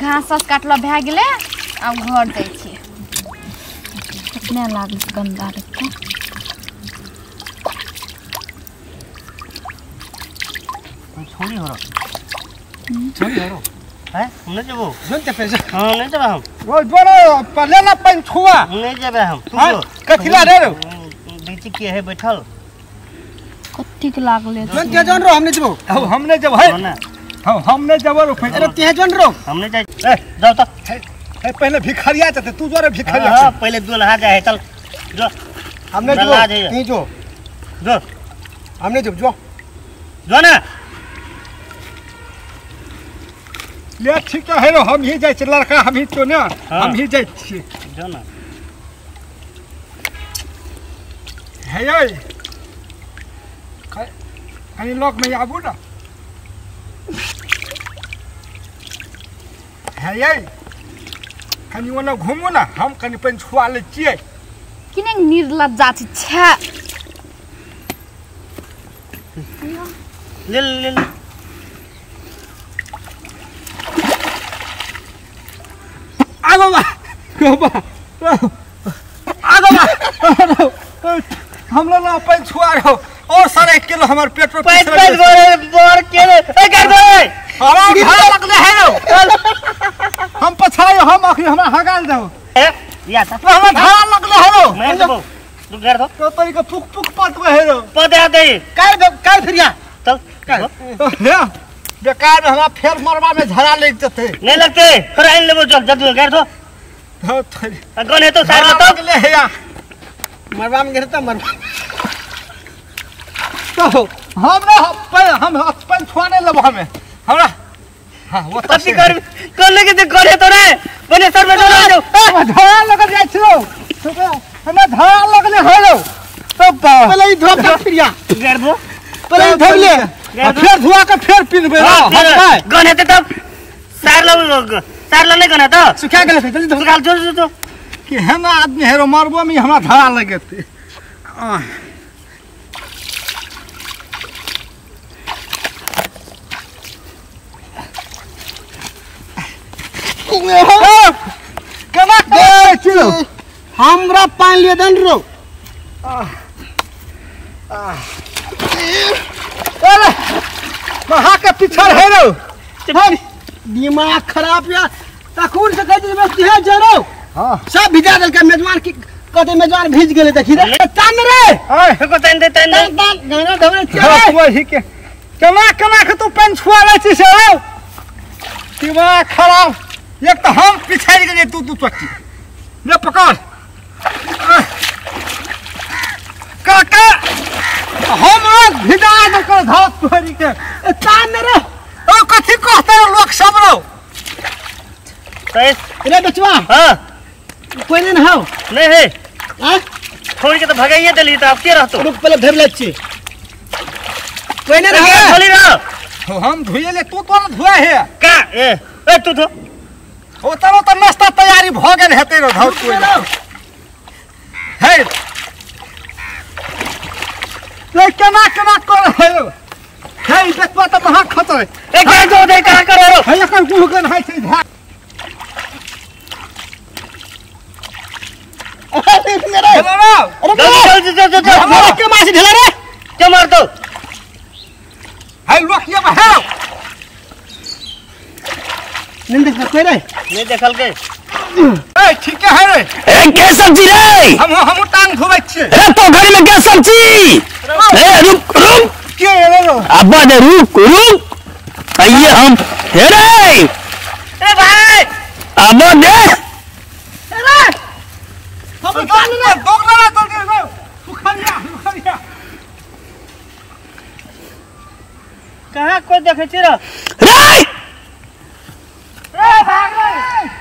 घास सास काटला भए गेलै आब घर जाइ छियै। कितना लागल गंदा रहतै। छोड़ी हो रहा छोड़ी हो रहा हैं हम नहीं जेबो जोन ते पैसा। हां नहीं जेबे हम। ओ जोरो पहले ना पानि छुआ। नहीं जेबे हम। तू कथिला रे रो बीच के है बैठल कत्तिक लागले जोन ते जोन रो हम नहीं जेबो। हम नहीं जेबो है हम नहीं जेबो रो। अरे ते जोन रो हम नहीं जाय। ए जाओ तो ए पहले भिखारिया जाते तू जोरे भिखारिया। हां पहले दुल्हा जाए चल जो हम नहीं जेबो तू जो जो हम नहीं जेबो जो जो ना ले ठीक है रो हम ही जाय छी लड़का हम ही तो ना हम ही जाय छी जो ना हे यै कनी लोक में आबू ना हे यै कनी ओना घुमू ना हम कनी पानि छुआ लै छियै। किने निर्लज्जा छी छे। ले ले ले आगो बा गोबा आगो बा हम लोग ना पानि छुआ रहो और सारे किलो हमार पेट्रोल पैस पैस बोरे बोर के ए कर दे हमरा घर लगले है रो हम पछाई हम अखनी हमरा हगाल दो ए या त हमरा घर लगले है रो मैं देबो तू कर दो तो तोरी के फुक फुक पतवे है रो पदे दे कर दे कर फिरिया चल कर हे बेकार हमरा फेर मरबा में झड़ा लग जते नहीं लगते फिर आइन लेबो चल जल्दी कर दो हां थोड़ी कौन है तो सार तो लगले है या मरबा में गिरता मरबा तो हमरा हम पानि छुआ नहीं लेबो हमें हमरा। हां वो तो कर कर लेके दे करे तो रे बने सर में जो झड़ा लगल जाय छलो हमरा झड़ा लगले है रो तब पहले ई धोप के फिरिया कर दो पहले ई धोब ले फिर धुआ के फिर पिनबे ना गन हेते तब सार लो सार लो नहीं गन तो सुखा गेल जल्दी धो सुखा जो जो कि हेना आदमी हेरो मारबो में हमरा धरा लगते। केना दे छिलो हमरा पानि लिए दन रो। अरे महा के पिछड़ है रो दिमाग खराब या तखुन से कह दे बस है जरो। हां सब भिजा देलकै मेजबान की कहते मेजबान भीज गेलै देखी रे तान रे ए को तान दे तान दे तान गाना धवरे चल वही के केना केना के तू पानि छुआ लै छी से रो दिमाग खराब। एक तो हम पिछड़ गेलियै तू तू चट्टी ले पकड़ काका हम लोग भिजा दो कर धात तोरी के तान रे ओ कथि कहते रे लोग सब रो कैस रे बचवा। हां कोई नहीं हो नहीं है हां छोड़ के तो भगाइए देली तो अब के रहतो रुक पहले धर ले छी कोई नहीं रहो बोली रहो हम धोइले ले तू तो न धोए है का ए ए तू धो ओ तरो त नाश्ता तैयारी भ गेल हेतै रो धौ तू हे ले केना केना कर है हे देखबा त महा खतर ए के जो दे का कर रो हे एकर गुह गन है छै झा अरे मेरा अरे चल चल चल चल हमरा के मार ढेला रे के मार दो हे लोकिया में हे नहीं देख कोई रे नहीं देखल के ए ठीक है रे ए के सब्जी रे हम टांग धोबै छियै ए पोखरी में के सब्जी ए रुक रुक के रे रो अब्बा दे रुक रुक आइए हम हे रे ए भाई अब्बा दे रे हम टांग ना दोगला ना जल्दी रे सुखरिया सुखरिया कहां कोई देखै छी रे रे